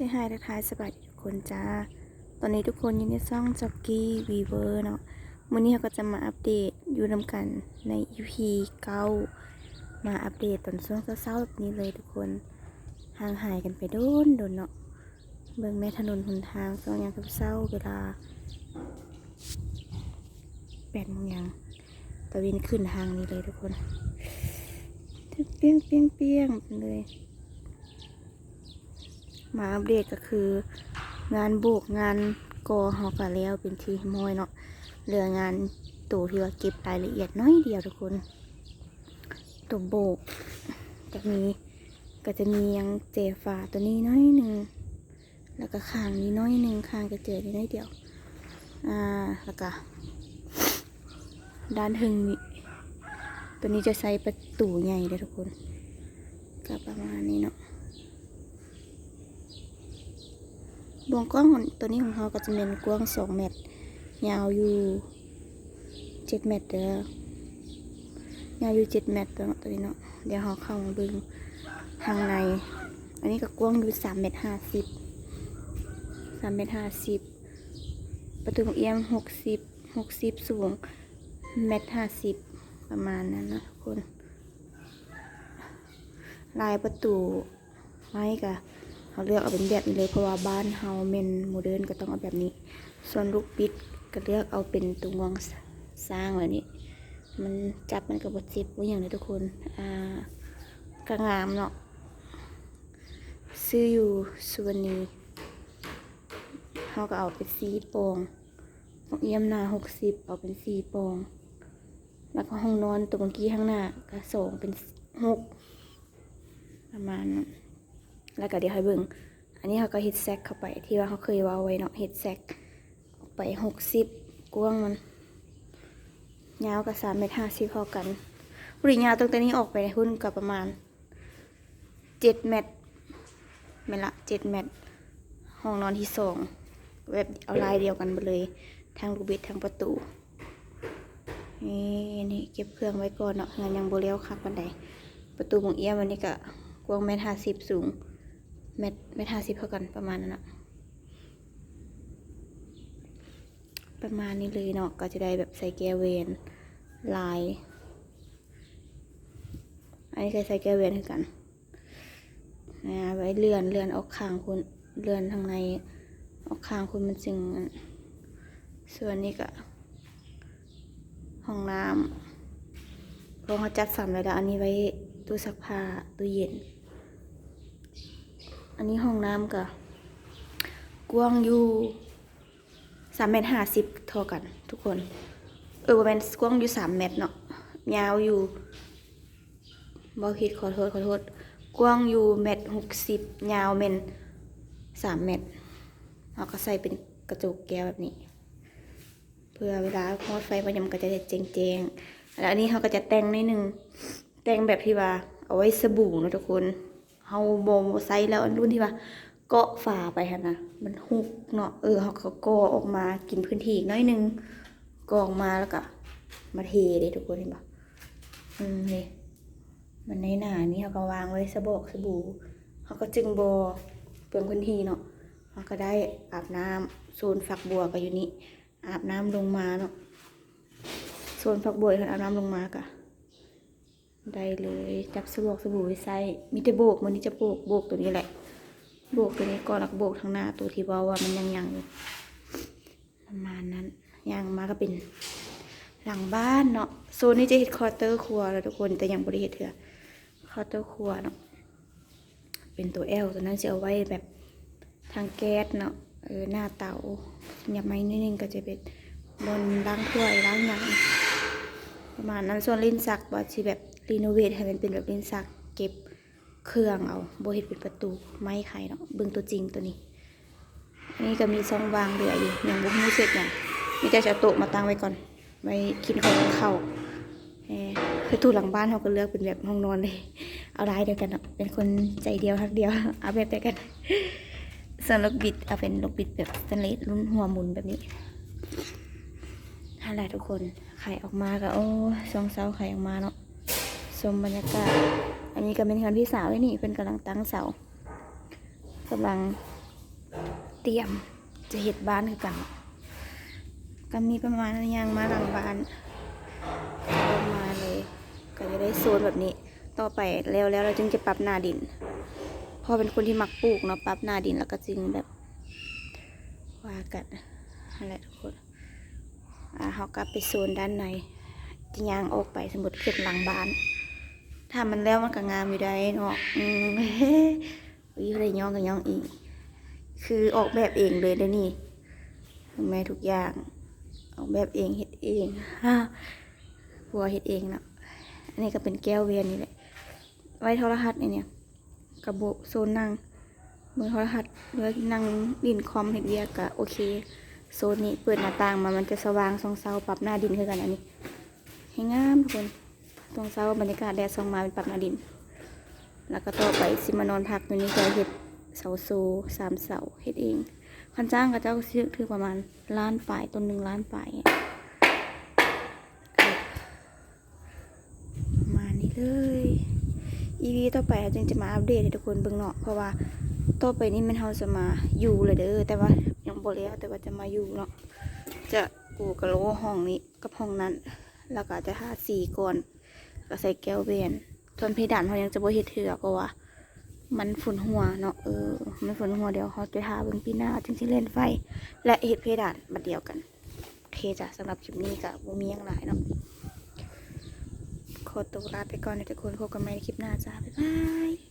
Say hi ທັກທາຍສະບາຍດີທຸກຄົນຈ້າ. ຕອນນີ້ທຸກຄົນຢູ່ໃນຊ່ອງ Jockey Weaver ເນາະ. ມື້ນີ້ເຮົາກໍຈະມາອັບເດດຢູ່ນຳກັນໃນ ອີພີເກົ້າ ມາອັບເດດຕອນຊ່ວງເຊົ້າໆແບບນີ້ເລີຍທຸກຄົນ. ຫ່າງຫາຍກັນໄປດົນໆເນາະ. ເບິ່ງແມ້ຖະໜົນຫົນທາງຊ່ວງຍາມເຊົ້າໆ ເວລາແປດໂມງຫຍັງ ຕາເວັນຂຶ້ນທາງນີ້ເລີຍທຸກຄົນ. ປຽງໆໆເລີຍ. ມາອັບເດດກໍຄືງານໂບກງານກໍ່ເຮົາກໍແລ້ວເປັນທີ່ຮຽບຮ້ອຍເນາະ. ເຫຼືອງານໂຕທີ່ວ່າເກັບລາຍລະອຽດໜ້ອຍດຽວທຸກຄົນ. ໂຕໂບກກໍມີ ກໍຈະມີຫຍັງແຈຝາໂຕນີ້ໜ້ອຍໜຶ່ງ ແລ້ວກໍຂ້າງນີ້ໜ້ອຍໜຶ່ງ ຂ້າງແຈນີ້ໜ້ອຍດຽວ. ອ່າ ແລ້ວກໍດ້ານເທິງນີ້ ໂຕນີ້ຈະໃສ່ປະຕູໃຫຍ່ເດ້ທຸກຄົນ. ກໍປະມານນີ້ເນາະ. ລວງກ້ອງຕົວນີ້ຂອງເຮົາກໍຈະແມ່ນກວ້າງສອງແມັດ ຍາວຢູ່ເຈັດແມັດເດີ. ຍາວຢູ່ເຈັດແມັດເນາະ ຕົວນີ້ເນາະ. ດຽວເຮົາເຂົ້າມາເບິ່ງທາງໃນ. ອັນນີ້ກໍກວ້າງຢູ່ສາມແມັດຫ້າສິບ ສາມແມັດຫ້າສິບ. ປະຕູບັກອຽມຫົກສິບ ຫົກສິບ ສູງແມັດຫ້າສິບ ປະມານນັ້ນເນາະທຸກຄົນ. ລາຍປະຕູ ໄມ້ກະເຮົາເລືອກເອົາເປັນແບບນີ້ເລີຍ ເພາະວ່າບ້ານເຮົາແມ່ນໂມເດີນ ກໍຕ້ອງເອົາແບບນີ້. ສ່ວນລູກບິດກະເລືອກເອົາເປັນຕົວງວງຊ້າງແບບນີ້ ມັນຈັບມັນກະບໍ່ເຈັບບໍ່ຫຍັງເດ້ທຸກຄົນ. ອ່າ ກະງາມເນາະ. ຊື້ຢູ່ສຸວັນນີ ເຮົາກະເອົາເປັນສີ່ປອງ. ບັກອຽມໜ້າຫົກສິບ ເອົາເປັນສີ່ປອງ. ແລ້ວກໍຫ້ອງນອນຕົວເມື່ອກີ້ຂ້າງໜ້າກະສອງເປັນຫົກ ປະມານນັ້ນ. ແລ້ວກໍດຽວໃຫ້ເບິ່ງ ອັນນີ້ເຮົາກໍເຮັດແຊັກເຂົ້າໄປ ທີ່ວ່າເຮົາເຄີຍເວົ້າໄວ້ເນາະ ເຮັດແຊັກອອກໄປຫົກສິບ ກວ້າງມັນ ຍາວກໍສາມແມັດຫ້າສິບເທົ່າກັນ. ຜູ້ທີ່ຍາວຕັ້ງແຕ່ນີ້ອອກໄປພຸ້ນກໍປະມານ ເຈັດແມັດ ແມ່ນລະ ເຈັດແມັດ. ຫ້ອງນອນທີສອງ ແບບເອົາລາຍດຽວກັນເບິດເລີຍ ທັງລູກບິດທັງປະຕູ. ນີ້ ນີ້ເກັບເຄື່ອງໄວ້ກ່ອນເນາະ ເຮືອນຍັງບໍ່ແລ້ວຄັກປານໃດ. ປະຕູບັກອຽມອັນນີ້ກະກວ້າງແມັດຫ້າສິບ ສູງແມັດ ແມັດຫ້າສິບເທົ່າກັນ ປະມານນັ້ນນະ ປະມານນີ້ເລີຍເນາະ. ກໍຈະໄດ້ແບບໃສ່ແກ້ວແຫວນລາຍ ອັນນີ້ກໍໃສ່ແກ້ວແຫວນຄືກັນ ອ່າ ໄວ້ເລື່ອນ ເລື່ອນອອກຂ້າງພຸ້ນ ເລື່ອນທາງໃນອອກຂ້າງພຸ້ນ ມັນຈຶ່ງ ສ່ວນນີ້ກະຫ້ອງນ້ຳ ເພາະເຮົາຈັດສັນໄວ້ແລ້ວ. ອັນນີ້ໄວ້ຕູ້ຊັກຜ້າ ຕູ້ເຢັນ. ອັນນີ້ຫ້ອງນ້ຳກະກວ້າງຢູ່ ສາມແມັດຫ້າສິບເທົ່າກັນທຸກຄົນ. ເອີ ບໍ່ແມ່ນ ກວ້າງຢູ່ສາມແມັດເນາະ ຍາວຢູ່ ເວົ້າຜິດ ຂໍໂທດ ຂໍໂທດ. ກວ້າງຢູ່ແມັດຫົກສິບ ຍາວແມ່ນສາມແມັດ. ເຮົາກໍໃສ່ເປັນກະຈົກແກ້ວແບບນີ້ ເພື່ອເວລາຮອດໄຟມາຍາມກໍຈະໄດ້ແຈ້ງໆ. ແລ້ວອັນນີ້ເຮົາກໍຈະແຕ່ງໜ້ອຍໜຶ່ງ ແຕ່ງແບບທີ່ວ່າເອົາໄວ້ສະບູເນາະທຸກຄົນ. ເຮົາບໍ່ໃຊ້ແລ້ວ ອັນລຸ້ນທີ່ວ່າເກາະຝາໄປຫັ້ນນະ ມັນຮຸກເນາະ. ເອີ ເຮົາກໍກໍ່ອອກມາກິນພື້ນທີ່ອີກໜ້ອຍໜຶ່ງ ກໍ່ອອກມາແລ້ວກໍມາເທເດ້ທຸກຄົນ ເຫັນບໍ່? ອືມ ນີ້ ມັນໃນໜ້ານີ້ ເຮົາກໍວາງໄວ້ສະບອກສະບູ ເຮົາກໍຈຶ່ງບໍ່ເປືອງພື້ນທີ່ເນາະ. ເຮົາກໍໄດ້ອາບນ້ຳ ໂຊນຝັກບົວກໍຢູ່ນີ້ ອາບນ້ຳລົງມາເນາະ ໂຊນຝັກບົວ ເພິ່ນອາບນ້ຳລົງມາກໍ ໄດ້ເລີຍ ຈັບສະບອກສະບູໄວ້ໃຊ້. ມີແຕ່ໂບກ ມື້ນີ້ຈະໂບກ ໂບກໂຕນີ້ແຫຼະ ໂບກໂຕນີ້ກ່ອນ ແລ້ວກໍໂບກທາງໜ້າ ໂຕທີ່ເວົ້າວ່າມັນຍັງໆຢູ່ ປະມານນັ້ນ. ຍ່າງມາກໍເປັນຫຼັງບ້ານເນາະ. ໂຊນນີ້ຈະເຮັດຄວາເຕີຄົວແລ້ວທຸກຄົນ ແຕ່ຍັງບໍ່ໄດ້ເຮັດເທື່ອ ຄວາເຕີຄົວເນາະ. ເປັນໂຕແອວ ໂຕນັ້ນຊິເອົາໄວ້ແບບທາງແກັສເນາະ ເອີ ໜ້າເຕົາ. ຫຍັບມາອີກໜ້ອຍໜຶ່ງກໍຈະເປັນບ່ອນລ້າງຖ້ວຍລ້າງຫຍັງ ປະມານນັ້ນ. ສ່ວນລິ້ນຊັກວ່າຊິແບບຣີໂນເວດໃຫ້ມັນເປັນແບບລິ້ນຊັກເກັບເຄື່ອງເອົາ ບໍ່ເຮັດເປັນປະຕູໄມ້ໄຂເນາະ. ເບິ່ງຕົວຈິງຕົວນີ້ ອັນນີ້ກໍມີຊ່ອງວ່າງເຫຼືອຢູ່ ຍັງບໍ່ຮູ້ເສັດຫຍັງ ມີແຕ່ຈະເອົາໂຕະມາຕັ້ງໄວ້ກ່ອນ ໄວ້ກິນຂອງເຂົ້າ. ເອີ ປະຕູຫຼັງບ້ານເຮົາກໍເລືອກເປັນແບບຫ້ອງນອນເລີຍ ເອົາລາຍດຽວກັນເນາະ ເປັນຄົນໃຈດຽວຮັກດຽວ ເອົາແບບດຽວກັນ. ສ່ວນລູກບິດ ເອົາເປັນລູກບິດແບບສະແຕນເລດລຸ້ນຫົວໝູນແບບນີ້. ຫັ້ນແຫຼະທຸກຄົນ ໄຂອອກມາກໍ ໂອ້ ຊ່ວງເຊົ້າໄຂອອກມາເນາະ ຊົມບັນຍາກາດ. ອັນນີ້ກໍແມ່ນເຮືອນພີ່ສາວເດ້ນີ້ ເພິ່ນກຳລັງຕັ້ງເສົາ ກຳລັງ ຕຽມຈະເຮັດບ້ານຄືກັນ. ກໍມີປະມານນັ້ນ ຍ່າງມາຫຼັງບ້ານ ເຂົ້າມາເລີຍ ກໍຈະໄດ້ໂຊນແບບນີ້. ຕໍ່ໄປແລ້ວໆ ແລ້ວຈຶ່ງຈະປັບໜ້າດິນ ເພາະເປັນຄົນທີ່ມັກປູກເນາະ, ປັບໜ້າດິນແລ້ວກໍຈຶ່ງແບບວ່າກັນຫັ້ນແຫຼະທຸກຄົນ. ອ່າ ເຮົາກັບໄປໂຊນດ້ານໃນ ຈະຍ່າງອອກໄປ ສົມມຸດຂຶ້ນຫຼັງບ້ານ ຖ້າມັນແລ້ວມັນກໍງາມຢູ່ໃດເນາະ. ອືມ ຢູ່ໄດ້ຍ້ອງກໍຍ້ອງເອງ ຄືອອກແບບເອງເລີຍເດ້ນີ້ ແມ່ນທຸກຢ່າງອອກແບບເອງ ເຮັດເອງ ຜົວເຮັດເອງເນາະ. ອັນນີ້ກໍເປັນແກ້ວແວ່ນນີ້ແຫຼະ ໄວ້ໂທລະທັດ ອັນນີ້ກໍໂບະໂຊນນັ່ງເບິ່ງໂທລະທັດ ຫຼືວ່ານັ່ງຫຼິ້ນຄອມເຮັດວຽກກໍໂອເຄ. ໂຊນນີ້ເປີດໜ້າຕ່າງມາ ມັນຈະສະຫວ່າງສ່ອງເສົາ ປັບໜ້າດິນຄືກັນ. ອັນນີ້ແຮງງາມທຸກຄົນ ຕອນເຊົ້າບັນຍາກາດແດດສ່ອງມາ ເປັນປັບໜ້າດິນ. ແລ້ວກໍຕໍ່ໄປຊິມານອນພັກຢູ່ນີ້ ກໍເຮັດເສົາໂຊ ສາມເສົາ ເຮັດເອງ. ຄັນຈ້າງເຂົາເຈົ້າກໍຊິຖືກປະມານລ້ານປາຍ ຕົ້ນໜຶ່ງລ້ານປາຍ ປະມານນີ້ເລີຍ. ອີພີຕໍ່ໄປເຮົາຈຶ່ງຈະມາອັບເດດໃຫ້ທຸກຄົນເບິ່ງເນາະ ເພາະວ່າຕໍ່ໄປນີ້ແມ່ນເຮົາຈະມາຢູ່ແລ້ວເດີ ແຕ່ວ່າຍັງບໍ່ແລ້ວ ແຕ່ວ່າຈະມາຢູ່ເນາະ. ຈະປູກະໂລຫ້ອງນີ້ກັບຫ້ອງນັ້ນ ແລ້ວກໍຈະທາສີກ່ອນ ແລ້ວກໍໃສ່ແກ້ວແວ່ນ. ສ່ວນເພດານເຮົາຍັງຈະບໍ່ເຮັດເທື່ອ ເພາະວ່າມັນຝຸ່ນຮົ່ວເນາະ ເອີ ມັນຝຸ່ນຮົ່ວ. ດຽວເຮົາຈະຖ້າເບິ່ງປີໜ້າ ຈຶ່ງຊິແລ່ນໄຟ ແລະ ເຮັດເພດານບັດດຽວກັນ. ໂອເຄຈ້າ ສຳລັບຄລິບນີ້ກໍບໍ່ມີຫຍັງຫຼາຍເນາະ ຂໍຕົວລາໄປກ່ອນເດີທຸກຄົນ ພົບກັນໃໝ່ໃນຄລິບໜ້າຈ້າ ບາຍບາຍ.